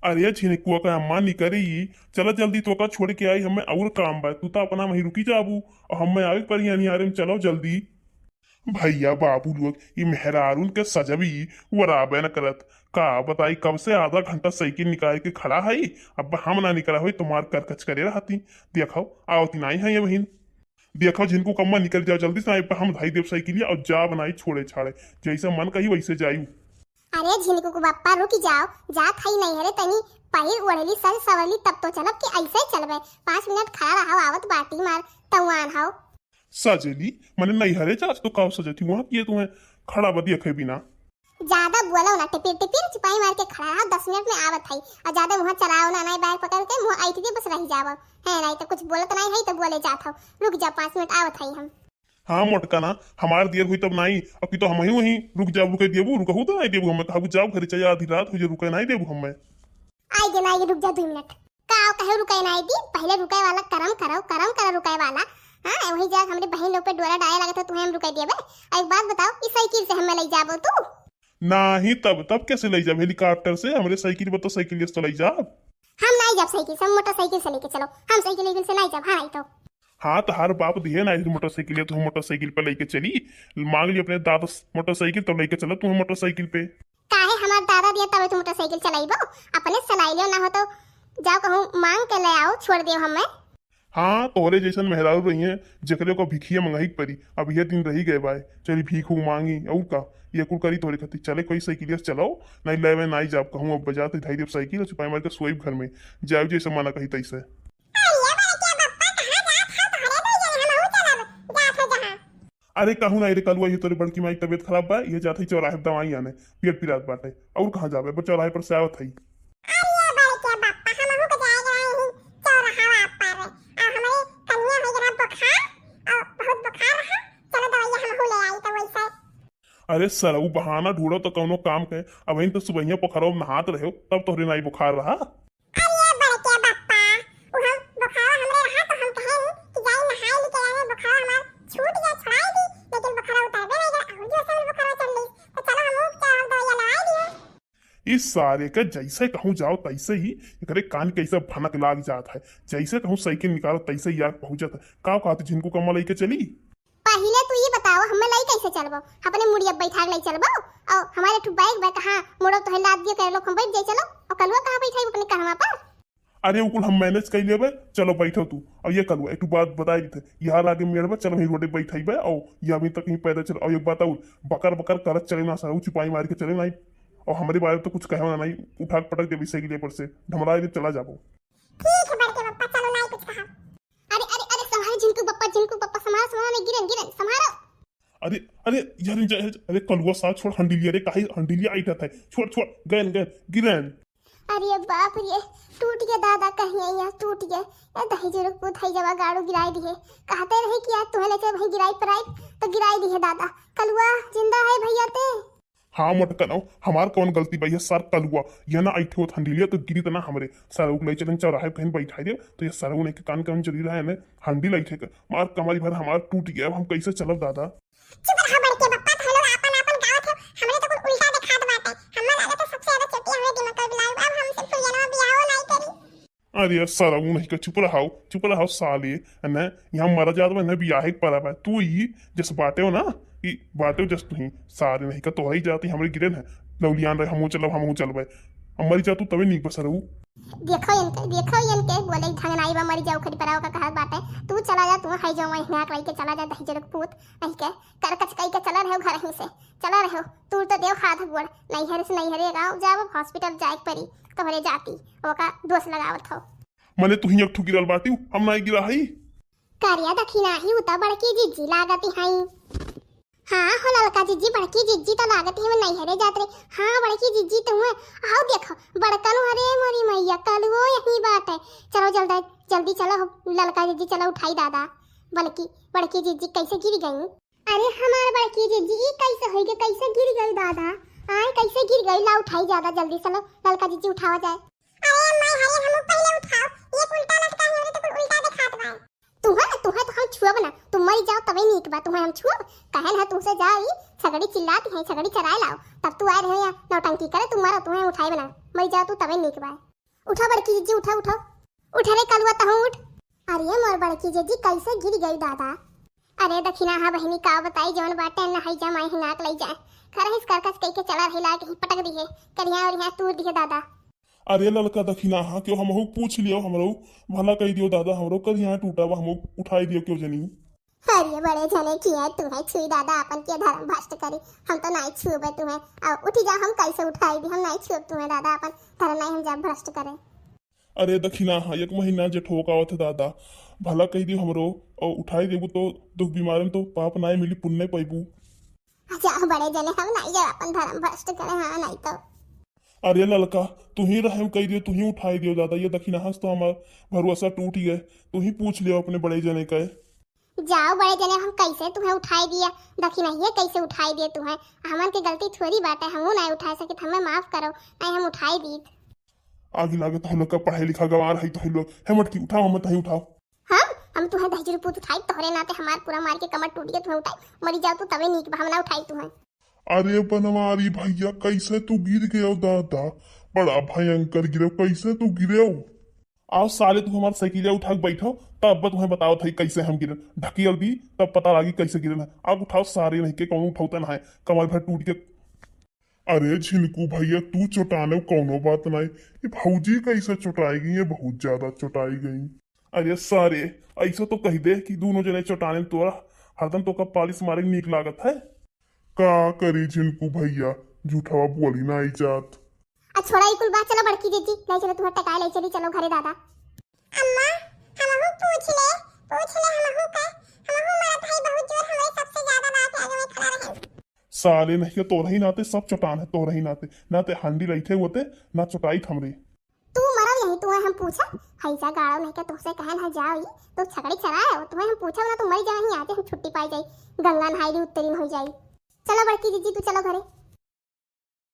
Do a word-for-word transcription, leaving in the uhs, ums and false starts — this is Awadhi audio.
अरे झिनकुआ का अम्मा निकरी, चला जल्दी, तोका छोड़ के आई, हमें और काम बा। तू तो अपना वहीं रुकी जाबू और हमें आवे पर यहाँ निहारे में। चलो जल्दी। भैया बाबू लोग, ई मेहरारून के सजबी वराबे न करत। का बताई, कब से आधा घंटा साइकिल निकाल के खड़ा है, अब हम ना निकला होई, तुम्हार करकच करे रहती। देखो, आवती नहीं है ये बहिन। देखो झिनकू कम्मा, निकल जाओ जल्दी से, पर हम धाई देव साइकिलिया और जा बनाई छोड़े छाड़े, जैसे मन कही वैसे जायू। अरे झिनकू को बप्पा, रुक जाओ, जात हई नैहरे, तनी पहिर ओढ़ली, सज सवरली, तब तो चलब कि ऐसे ही चलबे। पाँच मिनट खड़ा रहो, आवत बाटी मार तउआन हो। सजेली? मने नैहरे जात तो काव सजती, वहाँ किए तुम्हें खड़ा बदिया खे बिना? ज्यादा बोलो ना, टिपिर टिपिर चुपाई मार के खड़ा रहो, दस मिनट में आवत हई। और ज्यादा मुँह चलाओ ना, नाई बैग पकड़ के मुँह ऐठ के बस रह जाओ, है नाई तो कुछ बोलत नाई है तो बोले जात हो। रुक जा, पाँच मिनट आवत हई हम। हाँ मोटका ना, हमार दियर हुई तब नाई, अब की तो हम ही वहीं रुक जाओ, रुके देबू, रुकहू तो नाई देबू हमें, कहबू जाओ घरे, चाहे आधी रात हो जाए, रुके नाई देबू हमें। आई गे नाई, रुक जा दो मिनट। का कहे रुके नाई दी, पहले रुके वाला करम करो, करम करो रुके वाला। हाँ, वही जा हमरे बहन लोग पे डोरा डाले लगे तो तुम्हें हम रुके देबे। और एक बात बताओ, इस साइकिल से हमें ले जाबो तू? नाही तब, तब कैसे ले जाब हेलीकॉप्टर से? हमरे साइकिल बा तो साइकिल से तो ले जाब। हम नाई जाब साइकिल से, हम मोटरसाइकिल से लेके चलो। हम साइकिल वाइकिल से नाई जाब, हाँ नाई तो। हाँ, तोहार बाप दिहे ना मोटरसाइकिल, तो हम मोटरसाइकिल पे लेके चली। मांग ली अपने दादा से मोटरसाइकिल, तो लेके चलो तुम्हें मोटरसाइकिल पे। काहे हमार दादा दिया तबे तू मोटरसाइकिल चलाइबो? अपने से चलाई लियो, ना हो तो जाओ कहूँ मांग के ले आओ, छोड़ दियो हमें। हाँ, तोहरे जैसन मेहरारू रही हैं, जेकरे को भिखिया मंगाई के परी। अब यह दिन रही गए बाय, चली भीख हूँ मांगी, और का? ये कुल करी तोहरे खातिर। चले कोई साइकिलिया से चलाओ, नहीं लेवे नाई जाब कहूँ। अब बजा तो धाई देब साइकिल, चुपाई मार के सोइब घर में, जाओ जैसे मना कही तैसे। अरे बड़के बप्पा, कहाँ जात हो? तोहरे दो जने, हमहू चलब, जात हो जहाँ। अरे कहूँ ना रे कलुआ, ये तोरे बड़की माई तबीयत खराब बा, ये जात है चौराहे पे दवाई आने, पेट पिरात बाटे। और कहाँ जाबे, बस चौराहे पर से आवत है। अरे बड़के बप्पा, हमहू के जाए के रहे ही चौराहा पर, और हमरे कनिया हो जरा बुखार, और बहुत बुखार रहा, चलो दवाई हमहू ले आई तो वैसे। अरे सरऊ, बहाना ढूंढो तो कौनो काम के। अब तो सुबहिया पोखरवा में नहात रहो, तब तोहरे नाई बुखार रहा। अरे बड़के बप्पा, उ हम बुखार हमरे रहा तो हम कहेन कि जाई नहाई ली के आवे, बुखार हमार छूट गया, छुड़ाई दी, लेकिन बुखार उतरबे नहीं गया, और जोर से हमरे बुखार चढ़ ली। तो चलो हम उपचार और दवाई लगा दिए। इस सारे के जैसे कहूँ जाओ तैसे ही, एकरे कान के ऐसा भनक लाग जात है, जैसे कहूँ साइकिल निकालो तैसे ही आग पहुँचत है। का कहत झिनकू कम्मा लेके चली? पहिले तू ई बताओ, हमें लई कैसे चलबो? अपने मुड़िया बैठा के लई चलबो? और हमारे एक ठो बैग बा, कहाँ मुड़ो तोहे लाद दियो, कह लो हम बैठ जाई, चलो। और कलुआ कहाँ बैठाई अपने कहवा पर? अरे, उ कुल हम मैनेज कर लेबे, चलो बैठो तू। और ये कलुआ, एक ठो बात बताई देते, यहाँ आगे मेड़ बा, चलो वहीं रोडे बैठाई बा, और ये अभी तक ही पैदल चल। और एक बात और, बकर बकर करत चले ना सर, उ चुपाई मार के चले ना, और हमारे बारे में तो कुछ कहवा ना नहीं, उठा के पटक देबे साइकिल पर से, ढमरा दे, चला जाबो। ठीक है बड़के बप्पा, चलो नाई कुछ कहा। अरे, अरे, अरे, संभारो झिनकू बप्पा, झिनकू बप्पा, संभारो, संभारो, नहीं गिरन, गिरन, संभारो। अरे, अरे, यार, यार, यार, अरे, कलुआ साथ छोड़, हंडिलिया रे, काहे हंडिलिया आइटत है, छोड़, छोड़, गैन, गैन, गिरन। अरे बाप रे, टूट गया दादा, कहीं यहाँ टूट गया। ए दही जरूर पूत है जवा गाड़ू गिराई दिए। कहते रहे कि आज तुम्हें लेके वहीं गिराई पर आई, तो गिराई दिए दादा। कलुआ जिंदा है भैया ते? हाँ मोटकनो, हमार कौन गलती बा? यह सार कलुआ, यह ना ऐठे होत हंडिलिया तो गिरी तना हमरे। सारा उगलाई चलन चौराहे कहीं बैठा दे, तो यह सारा उन्हें के कान कान जरी रहा है ने, हंडिल ऐठे के। मार कमारी भर हमार टूट गया, अब हम कैसे चलब दादा? चुप रहा बड़के बप्पा, तो लोग आपन आपन गावत हो, हमरे तो कुल उल्टा देखात बाटे। हमार लागत है सबसे ज्यादा चोटी हमरे दिमाग का बिलाई, अब हमसे फुलियनवा बियाहो नाई करी। अरे यार, सरऊ नहीं का, चुप रहाओ, चुप रहाओ साले। ने यहाँ मरा जात बा, ने बियाहे के परा बा। तू ही जस बाटे हो ना, ई बाटे हो जस तू ही। साले नहीं का, तोहरा ही जाती हमरे गिरे न। लौलियान रहे, हमहू चलब, हमहू चलबे। अब मरी जा तू तबे नीक बा सरऊ। देखो इनके, देखो इनके, बोले ढंग नाई बा, मरी जाओ खरी पराओ का कहत बाटे। तू चला जा, तू है जो वहीं हियाक रही के चला जा, दही जरक पूत नहीं के, कर कचकाई के चला रहे घर ही से, चला रहे। तू तो देव हाथ गोड़, नैहर से नैहरे गाँव जाब, हॉस्पिटल जाए के परी, तोहरे जाती, ओका दोष लगावत हो। मने तू ही एक ठो गिरल बाटी, हम नाई गिरा हई। करिया दखिना ही उता बड़की जिज्जी लागती हई। हाँ हो ललका जिज्जी, बड़की जिज्जी तो लागती है, नैहरे जात रही। हाँ बड़की जिज्जी तो हुए, आओ देखो, बड़कन हरे मोरी मैया, कलुओ यहीं बाटे। चलो जल्दी, जल्दी चलो हो, ललका जिज्जी चलो उठाई दादा। बल्कि बड़की जिज्जी कैसे गिर गई? अरे हमार बड़की जिज्जी, ई कैसे होई गे, कैसे गिर गई दादा? आए कैसे गिर गई? ला उठाई ज्यादा जल्दी, चलो ललका जिज्जी उठावा जाए। अरे माई, हरे हमू पहले उठाओ, ये उल्टा लटका है, हमरे तो कुल उल्टा दिखात बा। तुम्हें ना, तुम्हें तो हम छुअब ना, तुम मरी जाओ तबे नीक बा, तुम्हें हम छुअब? कहे ना तुमसे जाओ, ई सगड़ी चिल्लाती है, सगड़ी चराए लाओ, तब तू आए रहे यहाँ नौटंकी करे, तुम मरो, तुम्हें हम उठाए ना, मरी जाओ तू तबे नीक बा। उठा बड़की जिज्जी, उठा, उठा। उठा रे कलुआ, तहूँ उठ। अरे मोर बड़की जिज्जी, कैसे गिर गई दादा? अरे दखिनहा बहिनी, का बताई, जौन बाटे न हई जमाई हिनाक लई जाए। खरहिस करकस कई के चला रही, लाग ही पटक दिहे, करिया और यहाँ तूर दिहे दादा। अरे ललका दखिनहा, क्यों हमहू पूछ लियो, हमरो भला कही दियो दादा, हमरो करिया टूटा बा, हमहू उठाई दियो क्यों जनी। अरे बड़े जने किया तुहे छुई दादा, अपन के धर्म भ्रष्ट करी, हम तो नाई छुबे तुहे। अब उठी जा, हम कैसे उठाई दी, हम नाई छुब तुहे दादा, अपन धर्म नाई हम जा भ्रष्ट करे। अरे दखिनहा, एक महीना जेठोक आवत है दादा, भला कही दियो हमरो, और उठाई देबू तो दुख बीमारी में तो पाप नाई मिली, पुण्य पैबू। अच्छा बड़े जने, हम नाई जा अपन धर्म भ्रष्ट करे, हाँ नाई तो। अरे ललका, तू ही रहम कही दियो, तू ही उठाई दियो दादा, ये दखिनहा से तो हमार भरोसा टूट गए, तू ही पूछ लियो अपने बड़े जने का। जाओ बड़े जने, हम कैसे तुहे उठाई दिया, दखिनहिए कैसे उठाई दिए तुहे, हमन के गलती थोड़ी बाटे, हमहू नाई उठाई सकित, हमें माफ करो, नाई हम उठाई दीत। आगी लागत हो लोग का पढ़ाई लिखा गंवार है तो लोग, हे मटकी उठाओ, हम तहीं उठाओ। हम हम तुहे दहिजरू पूत उठाई, तोहरे नाते हमार पूरा मार के कमर टूट गया, तुहे उठाई, मरी जाओ तू तबे नीक बा, हम ना उठाई तुहे। अरे बनवारी भैया, कैसे तू गिर गयो दादा, बड़ा भयंकर गिरो, कैसे तू गिरो? आओ साले, तू हमार साइकिलिया उठा के बैठो, तब तुहे बताओ था कैसे हम गिरन। ढकेल दी, तब पता लागी कैसे गिरन है। आग उठाओ सारे, नहीं के कौन उठावता ना है, कमर भर टूट के। अरे झिनकू भैया, तू चोटाने कौनो बात नहीं, ये भौजी कैसे चोटाई गई, ये बहुत ज्यादा चोटाई गई। अरे सारे, ऐसा तो कह दे कि दोनों जने चोटाने तोरा, हरदम तो का पालिश मारे नीक लागत है। का करी झिनकू भैया, झूठवा बोली ना आई जात। आ छोड़ा ई कुल बात, चलो बड़की जिज्जी, ले चलो तुम्हें टकाए ले चली, चलो घरे दादा। अम्मा, हमहू पूछ ले, पूछ ले हमहू का, हमहू मरत है बहुत जोर, हमरे सबसे ज्यादा बात आगे में खड़ा रहे। साले नहीं के तोरही नाते सब चोटान है, तोरही नाते, नाते हांडी लइठे होते, ना चोटाई हमरे। तू मरल यही, तुम्हें हम पूछा, हैजा गाड़ो नहीं के तुमसे कहे ना जाओ ई, तो छकड़ी चलाए हो, तुम्हें हम पूछा ना तो मरी जाए ही, आज हम छुट्टी पाई जाई, गंगा नहाई ली उत्तरी में हो जाई। चलो बड़की जिज्जी, तू चलो घरे।